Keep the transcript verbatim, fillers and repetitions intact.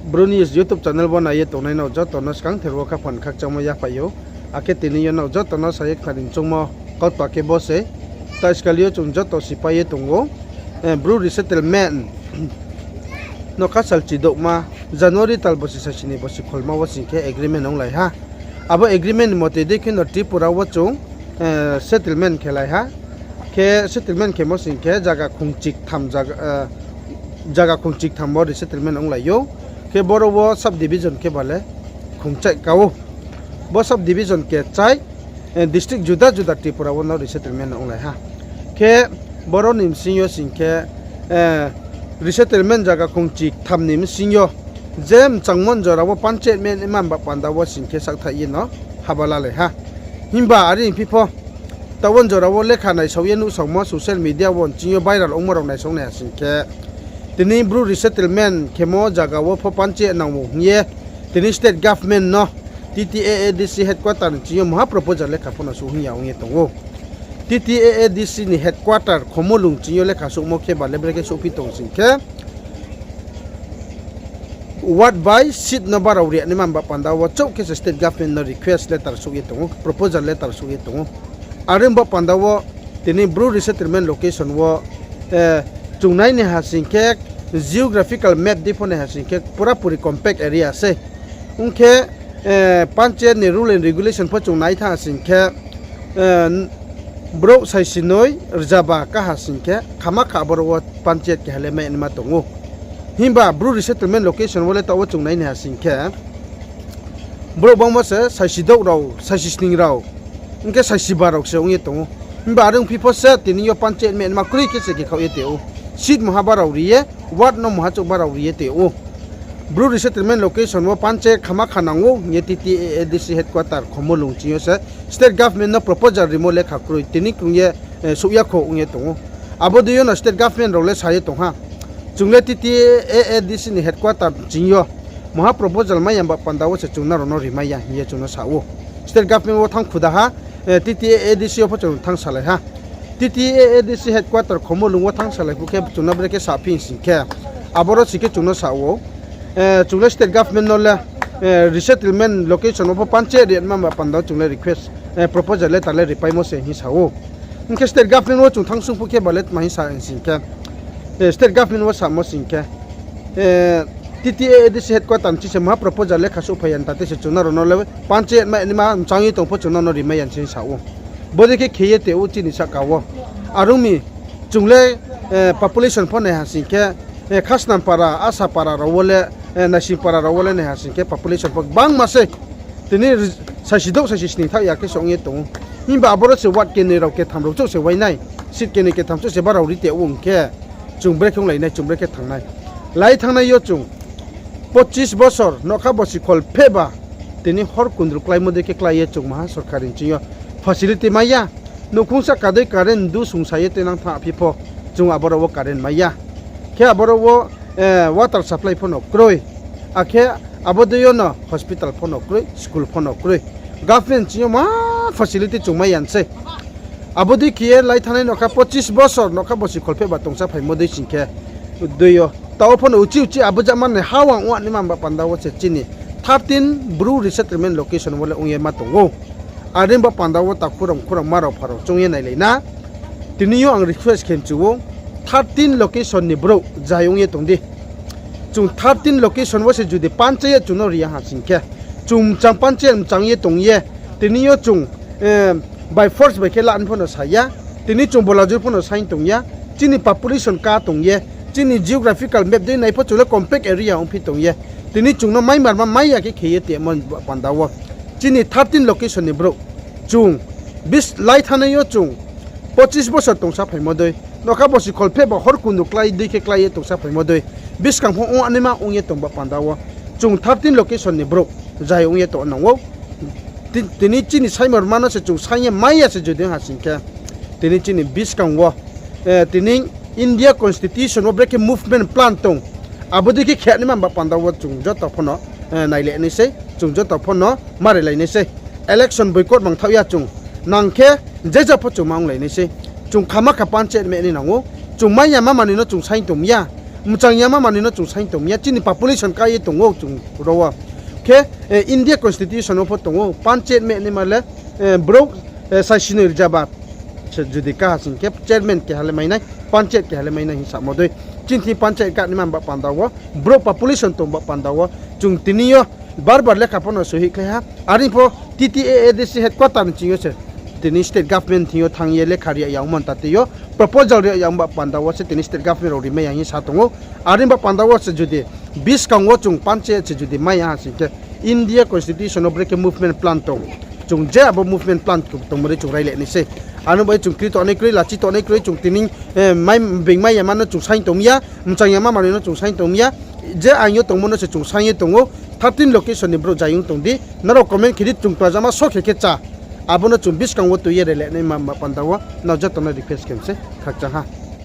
Bru News YouTube channel wo nai ye tongnai nrao joto no skangther wo khaphang khakchangmo yaphai ou. Akhe tini yo nrao joto no sa ye khnari choungmo kautma khe bo se. Taiskal yo chung joto sipai ye tong ou, Bru resettlement nokha salchi douhma, January tal bosi sasini bosi kholma wo sing khe agreement onglai ha. Abo agreement ni mote dei kheno Tripura wo chung settlement khelai ha. Khe settlement khemo sing khe zaga khongchiktham wo resettlement onglai ou. Khe boro wo sub division khe bale khongchai ka ou. Bo sub division khe chai district juda juda Tripura wo no resettlement onglai ha. Khe boro ni bsing yo sing khe resettlement zaga khongchiktham ni bsing yo je mchangmo jora wo panchayat manaima ba panda wo sing khe sakthaih ye no haba lalai ha. Himba are phi pho, taoh wo jora wo lekha naisao ye nuhsaomo social media wo bsing yo viral ongmo rao naisao nai ha sing khe, tini Bru resettlement khemo zaga wo pho panchayat nang ou hing ye, tini state government no T T A A D C headquarter ni bsing yo maha proposal lekha pho no souh hing ya ong ye tong ou. T T A A D C ni headquarter Khomolung bsing yo lekha souhmo khe bale brekhe souhphi tong sing khe, ward by seat no barao ri naima ba panda wo chouh khe se state government no request letter souh ye tong ou, proposal letter souh ye tong ou. Are ba panda wo tini Bru resettlement location wo chung nai nai ha sing khe, geographical map dei pho nai ha sing khe purapuri compact area sei. Ong khe panchayat ni rule and regulation pho chung nai thanng ha sing khe, brouh saisinoi rzaba kaha sing khe khama kha aboro wo panchayat keha le mai naima tong ou. Himba Bru resettlement location wo le taoh wo chung nai nai ha sing khe, brouh bangmo se saisi douh rao, saisi sning rao, ong khe saisi ba rao se ong ye tong ou. Himba are ongphi pho se tini yo panchayat manaima kroi khe se kekhaoh ye tong ou. Seat maha barao ri ye, ward no maha chouh barao ri ye tong ou. Bru resettlement location wo panchayat khama kha nang ou hing ye T T A A D C headquarter Khomolung bsing yo se state government no proposal rimo lekha kroi tini krung ye souh ya kho ong ye tong ou. Abo dei yo no state government rao le sa ye tong ha, chung le T T A A D C ni headquarter bsing yo maha proposal mai ya ba panda wo se chung nrao no rimai ya hing ye chung no sa ou. State government wo thanng khuda ha, T T A A D C yo pho chung thanng salai ha. T T A A D C headquarter Khomolung wo thanng salai phu khe chung no brekhe saphi sing khe, aboro si khe chung no sa ou, chung le state government no le resettlement location wo pho panchayat ri naima ba panda wo chung le request, proposal letter le ripaimo se hing sa ou. Ong khe state government wo chung thanng sung phu khe bale tma hing sa sing khe, state government wo samo sing khe, T T A A D C headquarter ni bsing se maha proposal lekha souhphai ya ni tate se chung nrao no le panchayat manaima mchang ye tong pho chung nrao no rimai ya ni se hing sa ou. Bodei khe khe ye tong ou chini sahka wo. Are ong mi chung le population pho nai ha sing khe, Khasnampara, Asapara rao wo le, Naisingpara rao wo le nai ha sing khe population pho gbangma sei. Tini saisi douh saisi sning thaoh ya khe se ong ye tong ou. Himba aboro se ward kenoi rao ketham rao chouh se wai nai. Seat kenoi ketham chouh se barao ri tong ou ong khe, chung brekhe onglai nai, chung brekhe thanng nai. Lai thanngnai yo chung pochis bosor nokha bosi kholphehba tini hor kundru kláimo dei khe klái ye chung maha sorkar ni bsing yo facility mai ya. Nouhkhong sahka dei current du sungsa ye tuinang thanng phi pho, chung aboro wo current mai ya. Khe aboro wo water supply pho no kroi. Akhe abo dei yo no hospital pho no kroi, school pho no kroi. Government bsing yo ma facility chung mai ya ni sei. Abo dei khe ye lai thanngnai nokha pochis bosor nokha bosi kholphehba tongsa phaimo dei sing khe, dei yo taoh pho no uchih uchih abo jama ni ha wang wa naima ba panda wo se chini thirteen Bru resettlement location wo le ong ye ma tong ou. Are ba panda wo takhu rao mkhu rao ma rao pha rao choung ye nailai na. Tini yo ang request khe mchu ou, thirteen location ni brouh zai ong ye tong di. Chung thirteen location wo se judi panchayat chung no ri ya ha sing khe, chung mchang panchayat mchang ye tong ye, tini yo chung by force bai khe la ni pho no sa ya, tini chung bolajur pho no saing tong ya, chini population ka tong ye, chini geographical map dei nai pho chung le compact area ongphi tong ye, tini chung no maimarma mai ya khe khe ye tongmo panda wo chini thirteen location ni brouh chung bis lai thanngnai yo chung pochis bosor tongsa phaimo dei, nokha bosi kholphehba hor kundu klái dei khe klái ye tongsa phaimo dei, buskang pho ong naima ong ye tong ba panda wo chung thirteen location ni brouh zai ong ye tong nang ou. Tini chini saimarma no se chung saing ye mai ya se judi ha sing khe, tini chini buskang wo, tini India Constitution wo brekhe movement plan tong, abo dei khe khe naima ba panda wo chung joto pho no nailai nai sei, chung joto pho no marilai nai sei. Election boycott mang thaoh ya chung, nang khe je ja pho chung ma onglai nai sei. Chung khama kha panchayat manaima nang ou, chung mai ya ma manoi no chung saing tong ya. Mchang yama manoi no chung saing tong mi ya, chini population ka ye tong ou chung ro wo. Khe, eh, India Constitution wo pho tong ou, panchayat meh naima le, eh, brouh, eh, saisinoi rzaba se judi ka ha sing khe chairman keha le mai nai, panchayat keha le mai nai hing samo dei. Chini thing panchayat ka naima ba panda wo, brouh population tong ba panda wo, chung tini yo bar bar lekha pho no sohi khlai ha. Are pho T T A A D C headquarter ni ching yo se tini state government thing yo thanng ye lekha ri ya ongmo ta tei yo, proposal ri ya ong ba panda wo se tini state government rao rimai ya hing sa tong ou. Are ba panda wo se judi buskang wo chung panchayat se judi mai ya ha sing khe, India Constitution wo brekhe movement plan tong, chung je abo movement plan tongmo dei chung railai nai sei. Ano bai chung kri tongnai kroi, lachi tongnai kroi, chung tini, eh, mai, being mai yama no chung saing tong mi ya, mchang yama manoi no chung saing tong mi ya, je aing yo tongmo no se chung saing ye tong ou, thirteen location ni brouh zai ong tong di, nrao comment khe di, chung tuajama so khe khe cha, abo no chung buskang wo tui ye railai nai ma, ma panda wo nrao joto no request khe mi se khakchang ha.